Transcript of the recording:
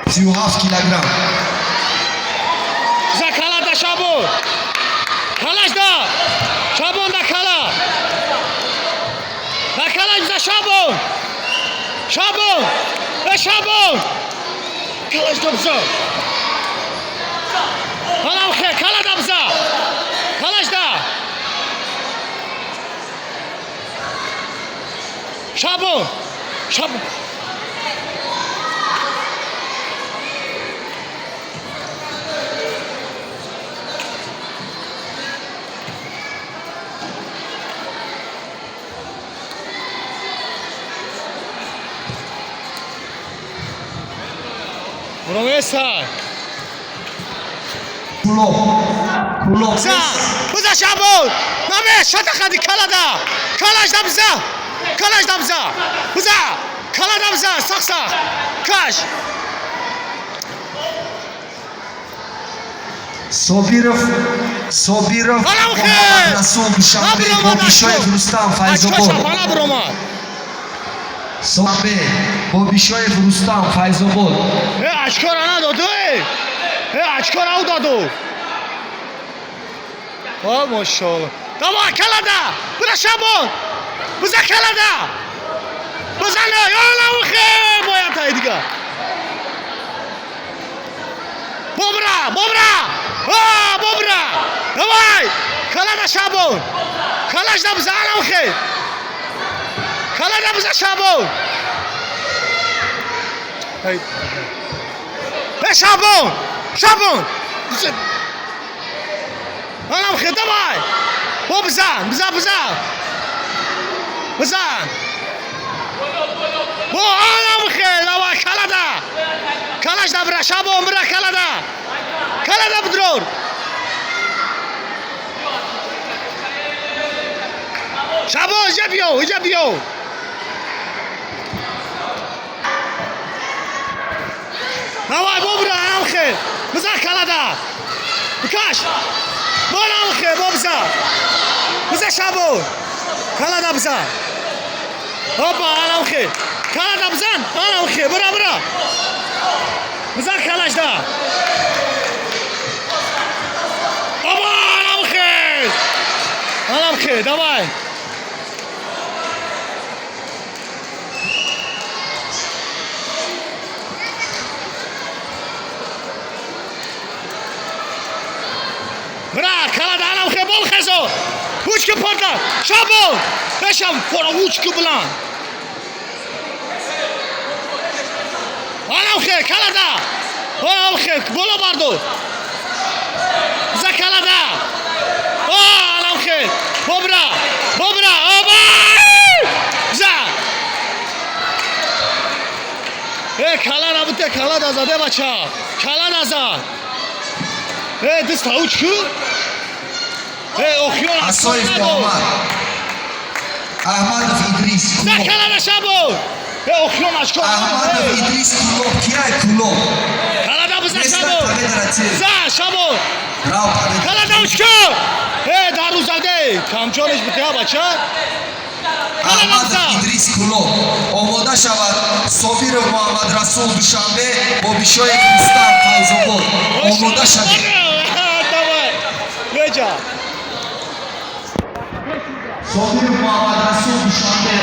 37 килограмм. За калада, Шабон. Калашда. Шабон да кала. Да калаш за Шабон. Шабон. Э, Шабон. Калаш да бза. Калам хе, кала да бза. Калаш да. Шабон. Шабон. Promessa. Кӯлоб. Кӯлоб. Бза. Бза, Шабон. Наме, шата хади калада. Калаш да бза. Калаш да бза. Бза. Калада бза. Сах сах. Каш. Собиров, Собиров Алам хе! Муҳаммад Расул, Душанбе, Бобишоев Рустам, Файзобод. Ана бромад. Душанбе, Бобишоев Рустам, Файзобод. Э, очкора надоду, э. Э, очкора ӯ даду. О, мошалло. Давай, калада. Бира, Шабон. Биза калада. Бизана, ёла ухе, бояд тай дига. Бобра, бобра. А, бобра. Давай. Калада, Шабон. Калаш да биза, ана ухе. Калада биза, Шабон. Эй. Э, Шабон! Шабон! Анам хе, давай! Бо бизан, бизан, бизан! Бизан! Бо анам хе, давай, калада! Калаш да бира, Шабон, бира калада! Калада бидрор! Шабон, иҷа биё, иҷа биё! Давай, бобра, анам хе! Бизан калада! Бикаш! Бо анам хе, бо бизан! Бизан, Шабон! Калада бизан! Опа, анам хе! Калада бизан! Анам хе, бира, бира! Бизан калашда! Опа, анам хе! Анам хе, давай! Бира, калада, анам хе, бол хезо! Ручка порда! Шабон! Бешам, фора ручка билан! Анам хе, калада! Анам хе, боло бардор! За калада! О, анам хе! Бобра! Бобра! Оба! За! Э, кала набуте, кала да заде, бача! Кала назад! Э, дис таучку? Э, охиён. Асоев Муҳаммад, Аҳмадов Идрис, За Кӯлоб. калада, Шабон! Э, охиён очко. Аҳмадов Идрис, Кӯлоб. Кияй Кӯлоб? Калада биза, Места Шабон! победа Ратиев. За, Шабон! Рав победа. Калада учку! Э, дарузаде! Камчониш бите, бача! Калада Аҳмадов биза! Идрис, Кӯлоб. Омода шавад Собиров Муҳаммад Расул, Душанбе, Бобишоев Рустам, Файзобод. Омода шавед. Давай! Беҷа! Собиров Муҳаммад Расул, Душанбе.